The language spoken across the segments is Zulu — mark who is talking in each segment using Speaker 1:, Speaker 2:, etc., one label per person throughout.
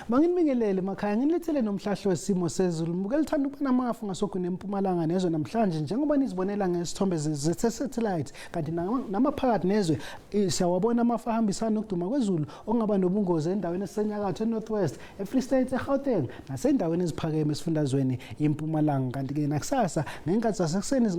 Speaker 1: Manginibingelele emakhaya, nginilethele nomhlahlo wesimo sezulu. Mbukela, lithanda ukuba namafu ngasogwini empumalanga nezwe namhlanje, njengoba nizibonela ngesithombe ze-satellite, kanti namaphakathi nezwe siyawabona amafu ahambisana nokuduma kwezulu okungaba nobungozi endaweni esenyakatho, e-North West, e-Free State, eGauteng nasendaweni eziphakeme esifundazweni impumalanga. Kanti-ke nakusasa ngenkathi zasekuseni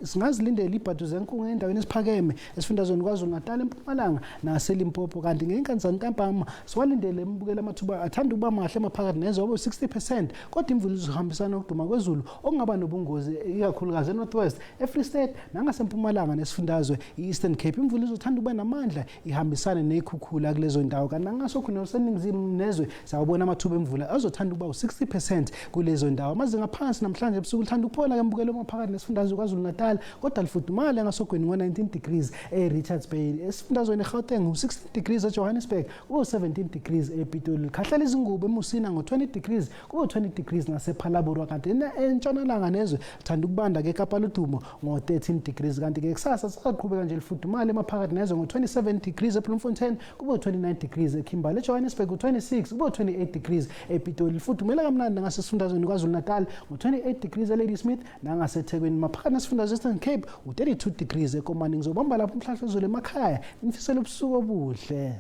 Speaker 1: singazilindela ibhadu zenkungu endaweni eziphakeme esifundazweni KwaZulu Natal, eMpumalanga naseLimpopo. Kanti ngenkathi zantambama siwalindele embukela amathuba athanda ukuba mahle maphakathi nezwe, abe 60%, kodwa imvula izohambisana nokuduma kwezulu okungaba nobungozi ikakhulukazi e-North West, e-Free State nangasempumalanga nesifundazwe i-Eastern Cape. Imvula izothanda ukuba namandla, ihambisane nezikhukhula kulezo ndawo. Kanti nangasokhona oseningizimu nezwe sawubona amathuba emvula azothanda ukuba u-60% kulezo ndawo. Amazinga aphansi namhlanje ebusuku lithanda ukuphola ke, mbukelo, maphakathi nesifundazwe KwaZulu Natal, kodwa lifudumale ngasogwini ngo-19 degrees e-Richards Bay. Esifundazweni eGauteng u-16 degrees, eJohannesburg ku-17 degrees, ePitoli likhahlela izingubo eMusina ngo-20 degrees, ku-20 degrees nasePhalaborwa. Kanti entshonalanga nezwe lithanda ukubanda-ke eKapa Ludumo ngo-13 degrees. Kanti-ke kusasa sisaqhubeka nje lifudumale emaphakathi nezwe ngo-27 degrees eBloemfontein, kube u-29 degrees eKimberley, eJohannesburg u-26, kube u-28 degrees ePitoli. Lifudumele kamnandi nangasesifundazweni KwaZulu Natal ngo-28 degrees eLadysmith nangaseThekwini. Maphakathi nesifundazwe Eastern Cape u-32 degrees eKomani. Ngizobamba lapho umhlahlo wezulu emakhaya, nifisele ubusuku obuhle.